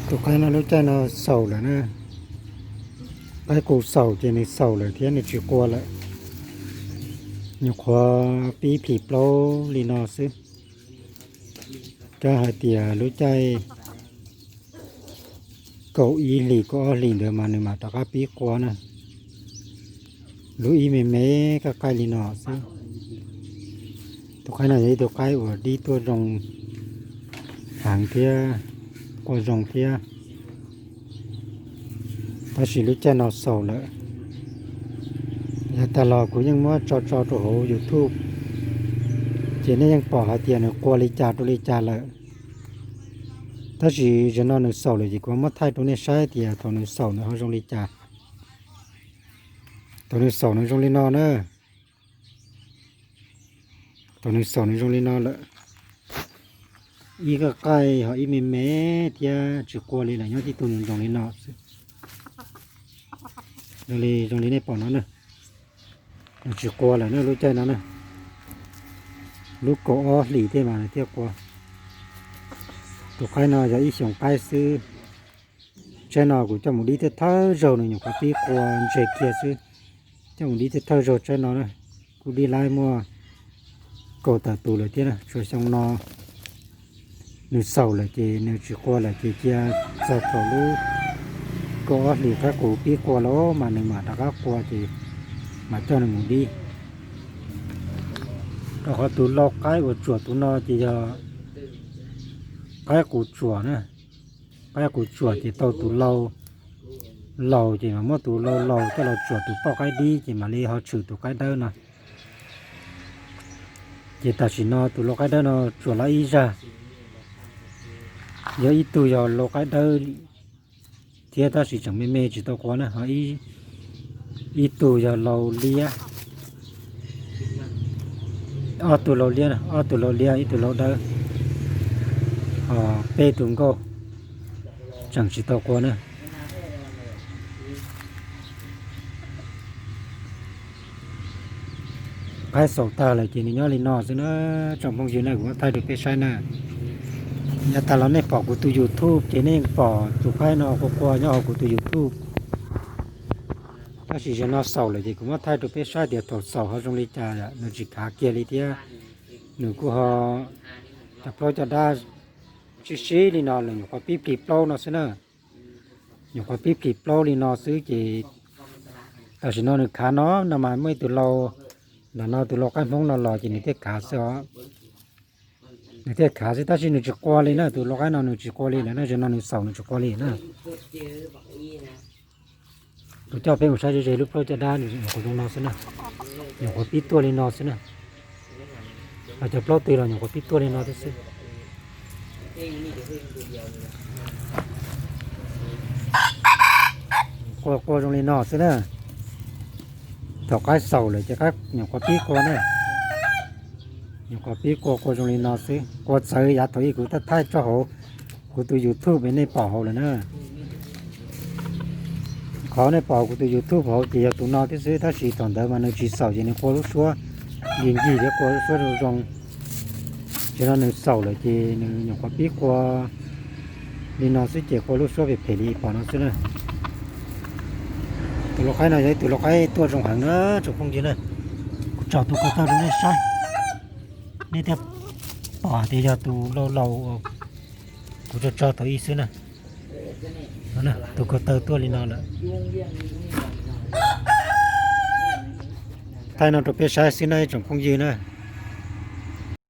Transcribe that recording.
Tus qaib no lub caij no xaus lawm na. Qaib qus xaus ces nws xaus lawm thiab nws tsis qua lawm. Nyuam qhuav pib plhis plaub li no xwb. Kab hais tias lub caij kaum ib hlis kaum ob hlis ntawd mas nws mam rov qab pib qua na. Lub ib me me kaj qaij li no xwb. Tus qaib no yog ib tug qaib uas dib tuaj zoo heev thiab, qua zoo thiab. Tab sis lub caij no xaus lawm. Yav tas los kuv yeej muab tso tso rau hauv YouTube, ces nej yeej pom hais tias nws qua li cas rau li cas lawm. Tab sis zaum no nws xaus lawm ces kuv muab thaij rau nej saib tias thaum nws xaus nws ho zoo li cas. Thaum nws xaus nws zoo li no na. Thaum nws xaus nws zoo li no lawm. Ib kaj qaij ho ib me me thiab tsis qua li lawm, nyob tib tug nws ntsoos li no xwb. Zoo li, zoo li nej pom no na. Nws tsis qua lawm na lub caij no na. Lub kaum ob hlis thiab mas nws thiaj qua. Tus qaib no yog ib xyoos qaib xwb. Tsaib no kuv coj mus dib thiaj thawj zaug nws nyuam qhuav pib qua ntseg kiag xwb. Coj mus dib thiaj thawj zaug tsaib no na. Kuj dib laib muaj kaum tawm tus lawm thiab na, tsuas xyoo no nws xaus lawm ces nws tsis qua lawm ces cia txog thaum lub kaum ob hlis qaib qus pib qua los mas nws mam rov qab qua ces mam coj nws mus dib. Rau qhov tus lau qaib uas tsuam tus no ces yog qaib qus tsuam na. Qaib qus tsuam ces tau tus lau laus ces mam muab tus lau laus coj los tsuam tus poj qaib dib ces mam li ho tshwm tus qaib dawb no. Ces tam sim no tus lau qaib dawb no tsuam lawm ib zaj. Yog ib tug yog lau qaib dawb thiab tab sis tseem me me tsis tau qua na, ho ib tug yog lau liab. Ob tug lau liab na, ob tug lau liab ib tug lau dawb, ho peb tus nkauj tseem tsis tau qua na. Qaib xaus tag lawm ces nws nyob li no xwb na. Tsoom phooj ywg na, kuv muab thaij rau peb saib na. Yav tas los nej pom kuv tus YouTube ces nej yeej pom tus qaib no qua qua nyob hauv kuv tus YouTube. Tab sis zaum no xaus lawm ces kuv muab thaij rau peb saib tias thaum xaus ho zoo li cas, nws tsis khav kiag li thiab. Nws kuj ho cov plaub caj dab sib sib li no lawm, nyuam qhuav pib plhis plaub no xwb na. Nyuam qhuav pib plhis plaub li no xwb ces tam sim no nws khav no no mas muaj ib tug lau, ntawm no tus lau qaib Hmoob no los ces nws thiaj khav xwb os. Nws thiaj khav xwb tab sis nws tsis qua li na, tus lau qaib no nws tsis qua li lawm na, zaum no nws xaus nws tsis qua li na. Kuv coj peb mus saib ze ze lub plaub caj dab, nyuam qhuav zoo no xwb na. Nyuam qhuav pib tuaj li no xwb na. Los cov plaub twg los nyuam qhuav pib tuaj li no xwb. Qua qua zoo li no xwb na. Thaum qaib xaus lawm ces qaib nyuam qhuav pib qua na. Nyuam qhuav pib qua qua zoo li no xwb, qua txawv yav thaum ub kuv thaij thaij tso hauv kuv tus YouTube nej pom hauv lawm na. Qhov nej pom kuv tus YouTube hauv ces yog tus no thiab xwb, tab sis thaum ntawd mas nws tsis xaus ces nws qua lub suab ncig ncig thiab qua lub suab zoo zoo. Ces no nws xaus lawm ces nws nyuam qhuav pib qua li no xwb ces qua lub suab phem phem li pom no xwb na. Tus lau qaib no yog ib tug lau qaib tuaj zoo heev na tsoom phooj ywg na. Kuv tso tus ko taw rau nej saib, nej thiaj pom tias yog tus lau laus kuv tso tso thaum ub xwb na. Tus ko taw tuaj li no lawm. Thaij no rau peb saib xwb na ib tsoom phooj ywg na.